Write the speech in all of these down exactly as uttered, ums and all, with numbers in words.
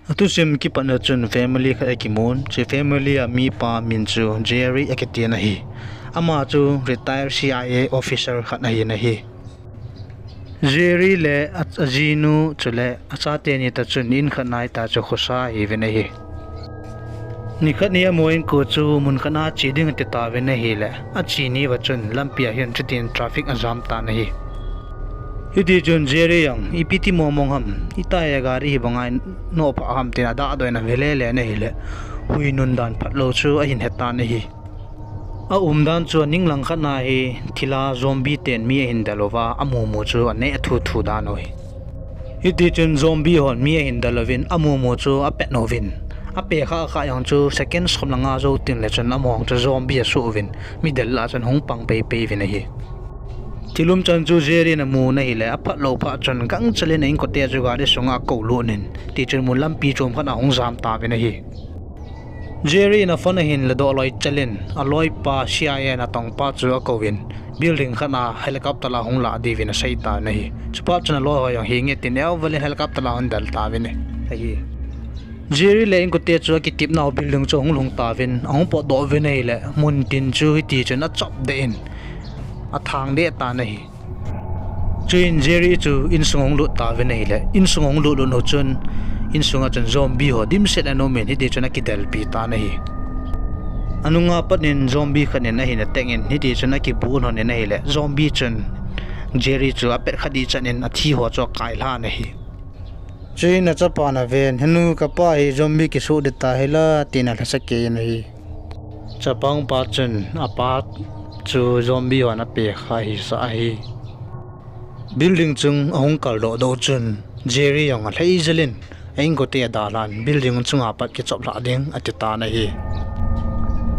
Athusim kipatna chun family khat akimun, hiche family a mipa min chu Jerry akitin ahi. Ama chu retired C I A officer khat ahin ahi. Jerry le a, ajinu chule achate ni toh chun in khat a ahitai chu khosa ahiuvin ahi. Nikhat hi amaho inko chu mun khat a che ding ati tauvin ahile, ache ni uva chun lampi a hin chutin traffic ajam tan ahi. Hitichun Jerry jong ipi ti mongmong ham, itih a gari hi banga nophah ham tin adahdoh in ave lele in ahile, hui nun dan phatlou chu ahin hetan ahi. Aumdan chu aning lang khat a hi thilha zombie ten mi ahin del uva, amumu chu aneh thuthu dan ahi. Hitichun zombie hon mi ahin del uvin, amumu chu apet uvin, apekha kha jong chu second som le nga jou tengle chun amaho chu zombie asoh uvin, mi del lah chun hung pang peipei uvin ahi. Thil umchan chu Jerry in amun ahile, aphatlou phat chun gangchel in a inkote chu gari sunga akoulut in, tichun mun lampi chom khat a hung jam tauvin ahi. Jerry in aphone ahin ladoh loi chel in, aloipa C I A natongpa chu akouvin, building khat a helicopter a hung lah diuvin asei tan ahi. Chuphat chun aloi ho jong hinge tin eovel in helicopter a hung del tauvin ahi. Jerry le inkote chu akitepnau building chu ahung lhung tauvin, ahung potdoh uvin ahile, mun tin chu hitichun achop deh in, athang deh tan ahi. Chuin Jerry chu insung ahung lut tauvin ahile, insung ahung lutlut u chun, insunga chun zombie ho dimset ana umin, hitichun akidelpi tan ahi. Anunga pat in zombie khat in ahin attack in, hitichun akibun lhon in ahile, zombie chun Jerry chu apet kha ding chan in athi ho chu akailhan ahi. Chuin achapan aven, henu kapa hi zombie kisoh ding tahila, tin alhasakei in ahi. Chapangpa chun apa chu zombie hon apekha hisah ahi. Building chung ahung kaldoh doh chun Jerry jong alhai jel in, a inkote adalhan building chunga pat kichoplhah ding ati tan ahi.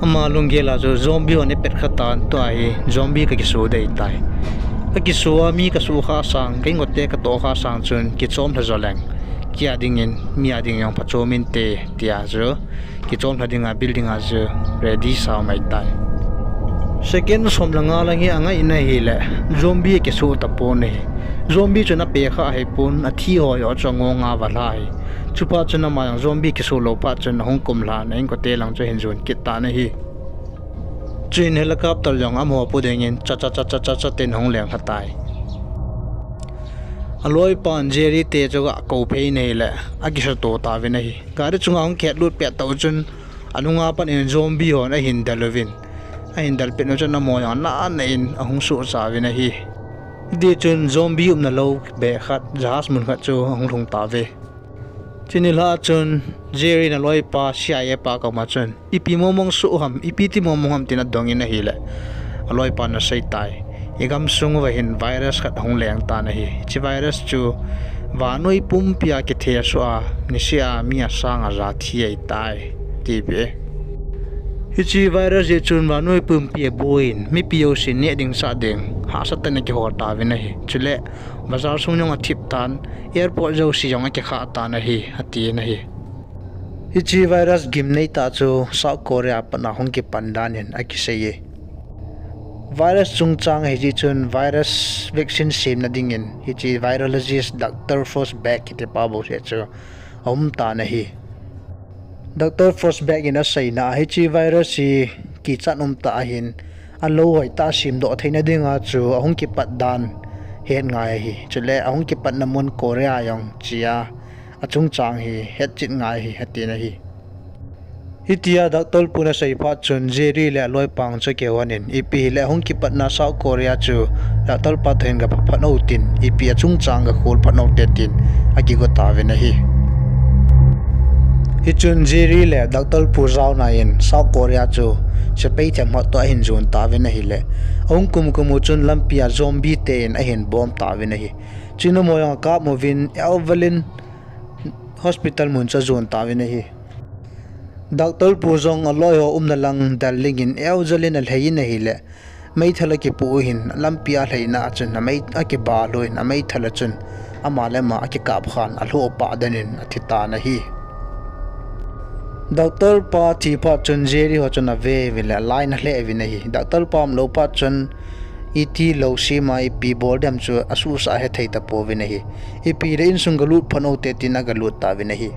Ama lunggel a chu zombie hon eipet kha tan, tua hi zombie kakisoh ding ahitai. Kakisoh a mi kasoh kha sang, ka inkote katoh kha sang chun kichom lha jo leng, kei a dingin mi a ding jong phachom inte, tia chu kichom lha dinga building a chu ready sa um ahitai. Second som le nga lang hi angai in ahile, zombie akisoh tapon ahi. Zombie chun apekha ahipon, athi ho joh chu angonga avalha ahi. Chuphat chun ama jong zombie kisoh lou phat chun ahung kumlhan, a inkote lang chu ahin jon kit tan ahi. Chuin helicopter jong amaho pu dingin cha cha cha cha cha cha tin ahung leng lha tai. Aloipan Jerry te chu agakou phei in ahile, akisuto tauvin ahi. Gari chunga ahung kihetlut pet tah u chun, anunga pat in zombie hon ahin del uvin, ahin del pet u chun amaho jong anah nah in ahung sohcha uvin ahi. Hitichun zombie umna lou beh khat, jahaz mun khat chu ahung lhung tauve. Chuni lha chun Jerry in aloipa C I A pa koma chun, ipi mongmong soh ham, ipi ti mongmong ham tin adongin ahile, aloipan aseitai, igamsung uva hin virus khat ahung leng tan ahi. Hiche virus chu vannoi pumpia kithe soh a, niseh a mi asang aja thi ahitai, tipi e. Hiche virus jeh chun vannoi pumpi aboiyin, mipi jousen neh ding chah ding hahsatah in akihol tauvin ahi. Chule bazar sung jong athip tan, airport jouse jong akikhah tan ahi, atin ahi. Hiche virus gimneitah chu South Korea patna hung kipan dan in akiseiye. Virus chungchang ahijeh chun virus vaccine semna dingin hiche virologist Doctor Forsberg kitipa bouseh chu aumtan ahi. Doctor Forsberg in aseina a hiche virus hi kichat umtah ahin, alou hoitah a semdoh theina dinga chu ahung kipat dan het ngai ahi. Chule ahung kipatna mun Korea jong chea, achungchang hi hetchet ngai ahi, atin ahi. Hitia Doctor pun asei phat chun Jerry le aloipan chu akihouin, ipi hile ahung kipatna South Korea chu Doctor pa toh hin gapha phat u tin, ipi achungchang gakhol phat u te tin akigo tauvin ahi. Hichun Jerry le Doctor pu jaona in South Korea chu sepai themkhat toh ahin jon tauvin ahile, ahung kum kum u chun lampia zombie te in ahin bom tauvin ahi. Chuin amaho jong akap uvin, aovelin hospital mun chu ajon tauvin ahi. Doctor pu jong aloiho umna lang del dingin aojelin alhaiyin ahile, meithal akipoh u hin, lampia alhaina a chun amei akibalhu in, ameithal a chun ama le ama akikap khan alhoh pah den in athitan ahi. Doctor pa thi phat chun Jerry ho chun ave uvin le line alheh uvin ahi. Doctor pa umlou phat chun iti lou sema ipi bol dem chu asuhsah hethei tapouvin ahi. Ipi le insung galut phat u te tin agalut tauvin ahi.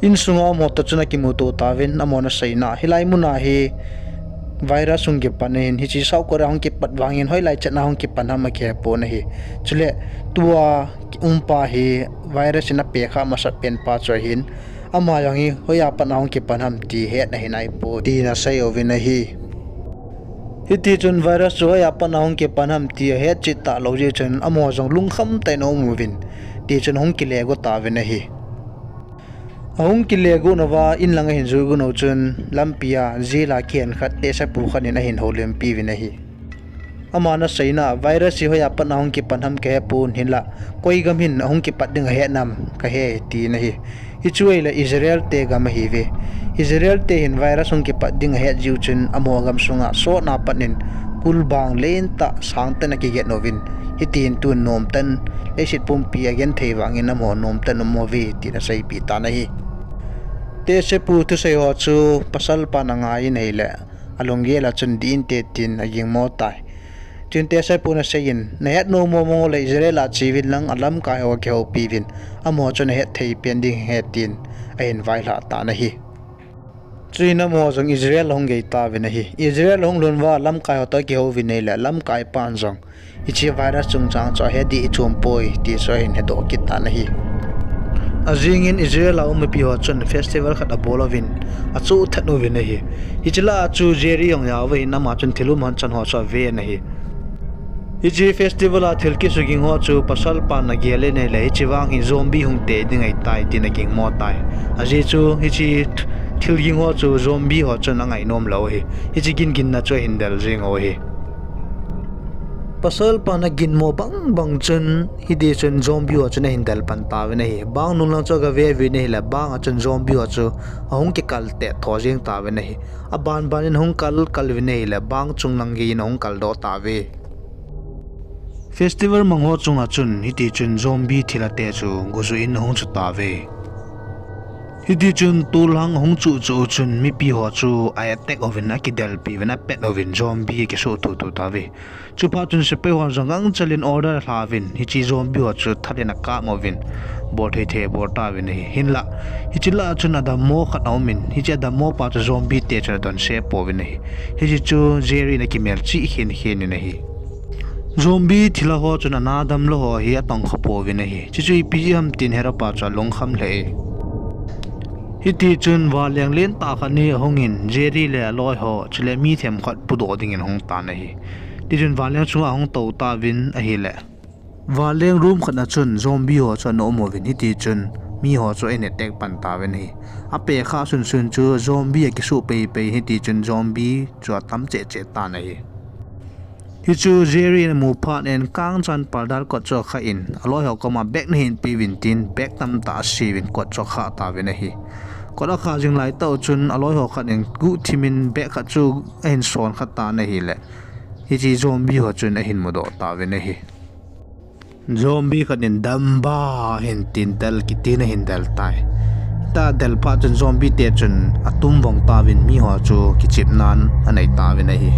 Insunga um ho toh chun akimuto tauvin, amaho ana seina, hilai muna hi virus hung kipan ahin, hiche South Korea hung kipat vangin hoilai chan a hung kipan ham akihepon ahi. Chule tua umpa hi virus in apekha masat pen pa chu ahin, ama jong hi hoiya pat a hung kipan ham ti hetna ahi naipoi, tin asei uvin ahi. Hitichun virus chu hoiya pat a hung kipan ham ti ahet chet talou jeh chun amaho jong lungkham tah in aum uvin, tichun ahung kile go tauvin ahi. Ahung kile go nauva, inlang ahin jui go nau chun, lampia jail a kihen khat, tehsepu khat in ahin houlimpi uvin ahi. Ama ana seina, virus hi hoiya pat a hung kipan ham kahepon, hinla koi gam hin ahung kipat ding ahet nam kahe, tin ahi. Hichu ahile Israel te gam ahiuve. Israel te hin virus hung kipat ding ahet jiu chun, amaho gam sunga sotna pat in kulbang lentah sangtah in akiget uvin, hitin tun nomtah in leiset pumpi agenthei vangin amaho nomtah in aum uve, tin aseipeh tan ahi. Tehsepu thusei ho chu pasalpan angai in ahile, alunggel a chun dih inte tin agingmo tai. Chuin tehsepun aseiyin, nahet nom mong mong uleh Israel a cheuvin lang alamkai ho akihoupi uvin, amaho chun ahet thei pen ding ahi, tin ahin vailhah tan ahi. Chuin amaho jong Israel ahung gei tauvin ahi. Israel ahung lhun uva lamkai ho toh akihou uvin ahile, lamkai pan jong hiche virus chungchang chu ahe dih ichom poi ti chu ahin hedoh kit tan ahi. Ajingin Israel a um mipi ho chun festival khat abol uvin, achoh that uvin ahi. Hiche lah a chu Jerry jong ajao uva ahin, ama chun thil umchan ho chu aven ahi. Hiche festival a thil kisuging ho chu pasalpan agel in ahile, hiche vang hi zombie hung tei ding ahitai tin agingmo tai. Ajeh chu hiche thil ging ho chu zombie ho chun angainom lou ahi. Hiche ginginna chu ahin del jing u ahi. Pasalpan aginmo bang bang chun, hitichun zombie ho chun ahin del pan tauvin ahi. Bang nunglang chu agave uvin ahile, bang a chun zombie ho chu ahung kikal tet tho jeng tauvin ahi. Abanban in ahung kal kal uvin ahile, bang chunglang geiyin ahung kaldoh tauve. Festival mang ho chunga chun hitichun zombie thilha te chu gojuh in ahung chu tauve. Hitichun tolhang ahung chuh chuh u chun mipi ho chu a attack uvin, akidelpi uvin, apet uvin, zombie akisuh thuthu tauve. Chuphat chun sepai hon jong gangchel in order alha uvin, hiche zombie ho chu thal in akap uvin, bol thei thei abol tauvin ahi. Hinla hiche lah a chun adammo khat aumin, hiche adammo pa chu zombie te chun adonse pouvin ahi. Hiche chu Jerry in akimelchih khen khen in ahi. Zombie thilha ho chun ana damlou ho hi atongkha pouvin ahi. Chuchu ipi jeh ham tin heropa chu alungkham lheh e. Hitichun vanleng lentah khat hi ahungin, Jerry le aloi ho chule mi themkhat pudoh dingin ahung tan ahi. Tichun vanleng chunga ahung tou tauvin ahile, vanleng room khat a chun zombie ho chu ana um uvin, hitichun miho chu ahin attack pan tauvin ahi. Apekha sunsun chu zombie akisuh peipei, hitichun zombie chu atam cheh cheh tan ahi. Hichu Jerry in amu phat in kangchan pardal kot chu akhah in, aloi ho koma bag nahin peuvin tin, bag tamtah aseuvin kot chu akhah tauvin ahi. Kot akhah jing laitah u chun aloi ho khat in guhthim in bag khat chu ahin sonkhah tan ahile, hiche zombie ho chun ahin mudoh tauvin ahi. Zombie khat in damba ahin tin, del kit in ahin del tai. Hita del phat chun zombie te chun atum vong tauvin, miho chu kichepnan anei tauvin ahi.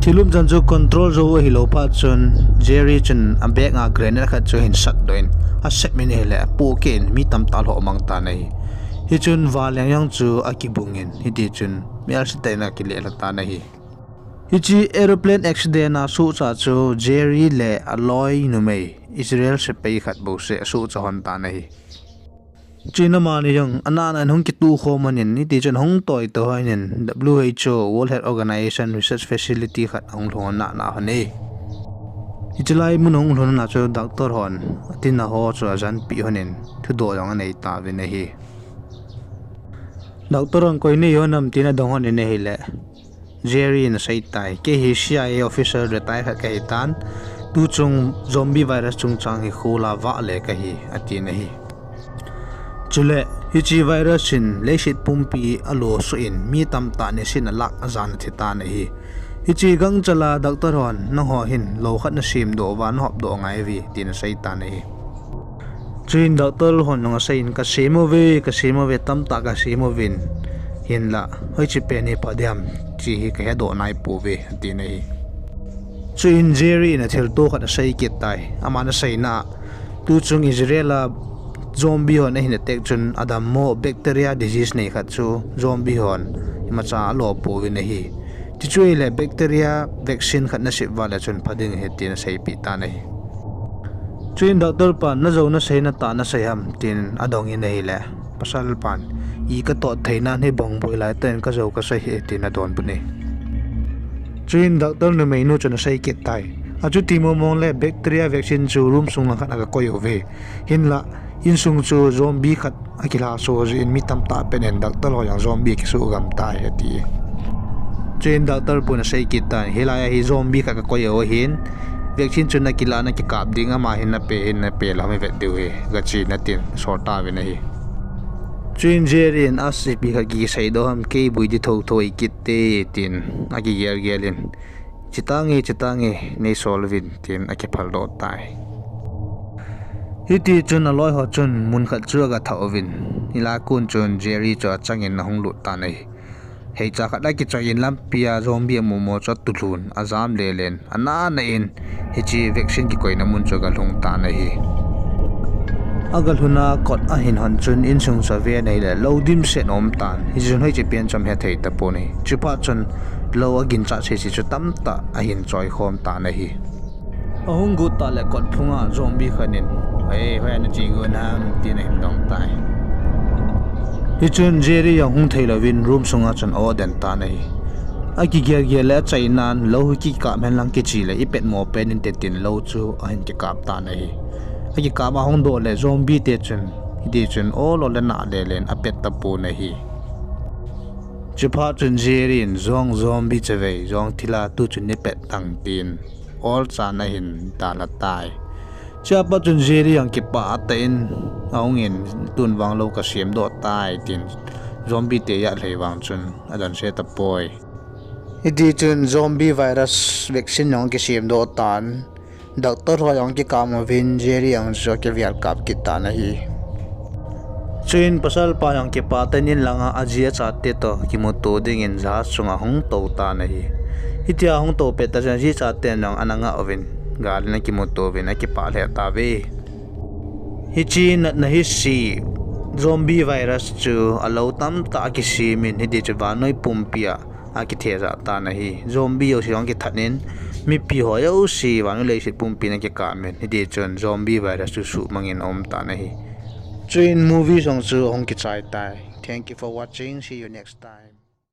Thil umchan chu control jou ahilou phat chun Jerry chun a bag a grenade khat chu ahin satdoh in, asep in ahile apohkeh in mi tamtah lhoh mang tan ahi. Hichun vanleng jong chu akibungin, hitichun mi alsi tah in akilelha tan ahi. Hiche aeroplane accident a sohcha chu Jerry le aloi numei Israel sepai khat bouseh asohcha lhon tan ahi. Chuin amani jong anahna in hung kituh khom lhonin, hitichun ahung toito lhonin W H O, World Health Organization Research Facility khat ahung lhung anahna lhon e. Hiche lai mun ahung lhun na chu doctor hon atina ho chu ajanpeh lhonin, thudoh jong anei tauvin ahi. Doctor hon koi nahi hon ham tin adong lhonin ahile, Jerry in asei tai, kei hi C I A officer retire khat kahi tan, tuchung zombie virus chungchang hi khola vah le kahi, atin ahi. Chule hiche virus in leiset pumpi alosuh in mi tamtah nisin alakh ajan athi tan ahi. Hiche gangchal a doctor hon nangho hin lou khat nasemdoh uva nahopdoh angaiuve tin asei tan ahi. Chuin doctor hon jong aseiyin, kasem uve, kasem uve, tamtah kasem uvin, hinla hoiche pen hi pha diham ti hi kahedoh naipouve, atin ahi. Chuin Jerry in athilto khat asei kit tai. Aman aseina a, tuchung Israel a Zombie hon ahin attack chun adammo bacteria disease nei khat chu zombie hon imacha alo pouvin ahi. Chuchu ahile bacteria vaccine khat nasem uva le chun pha ding ahi tin aseipeh tan ahi. Chuin doctor pan, "Najou nasei, natah nasei ham?" tin adongin ahile, pasal pan, "I katot thei nan hi bongboi laitah in kajou kasei hi," tin adonbut e. Chuin doctor numeinu chun asei kit tai. "Achuti mong mong le bacteria vaccine chu room sung lang khat a kakoi uve. Hinla, insung chu zombie khat akilhaso jeh in mi tamtah pen in doctor ho jong zombie akisuhgam tai," ati. Chuin doctor pun asei kit tan, "Hilai a hi zombie khat kakoi u ahin, vaccine chu nakilah nakikap ding, ama hin napeh hin napeh lou ham ivet diu ahi, gachi in," tin asol tauvin ahi. Chuin Jerry in, "As, ipi khat kiseidoh ham, kei boi di thotho ikit te," tin akigel gel in, "Chetange, chetange, neisol uvin," tin akiphal doh tai. Hitichun aloiho chun mun khat chu agathah uvin, hilai a kon chun Jerry chu achangin ahung lut tan ahi. Heicha khat akichoi in lampia zombie amumo chu atulhun, ajam lelen, anana in hiche vaccine kikoina mun chu agalhung tan ahi. Agalhun a kot ahin hon chun insung chu aven ahile lou dimset aum tan, hichun hoiche pen chu ahethei tapon ahi. Chuphat chun lou aginchat sese chu tamtah ahin choikhom tan ahi. Ahung got tah le kot lhunga zombie khat in, "Hei, hoiya nache got ham?" tin ahin dong tai. Hichun Jerry jong hung thei louvin room sunga chun a-o den tan ahi. Akigel gel le achainan, "Lou hi kikap hen lang kiche le ipetmo pen inte," tin lou chu ahin kikap tan ahi. Akikap a ahung doh le zombie te chun, hitichun ol ol le nah lelen apet tapon ahi. Chuphat chun Jerry in, "Jong zombie chavei, jong thila, tuchun neipet tan," tin olchan ahin dalha tai. Chua pat chun Jerry jong kipah tah in ahungin, "Tun vang lou kasemdoh tai," tin zombie te jah lhei vang chun adonse tapoi. Hitichun zombie virus vaccine jong akisemdoh tan, doctor ho jong akikap uvin, Jerry jong chu akivel kap kit tan ahi. Chuin pasalpa jong kipah tah in in langa aji achate toh kimuto dingin jahaz chunga ahung tou tan ahi. Hitia ahung tou pet tah chun aji achaten jong ana ngah uvin, gal in akimuto uvin akipah lheh tauve. Hiche natna hise zombie virus chu alou tamtah a akisemin, hitichun vannoi pumpia akithejah tan ahi. Zombie jouse jong akithat in, mipi ho jouse vannoi leiset pumpin akikapmin, hitichun zombie virus chu suhmangin aum tan ahi. Chuin movie jong chu ahung kichai tai. Thank you for watching. See you next time.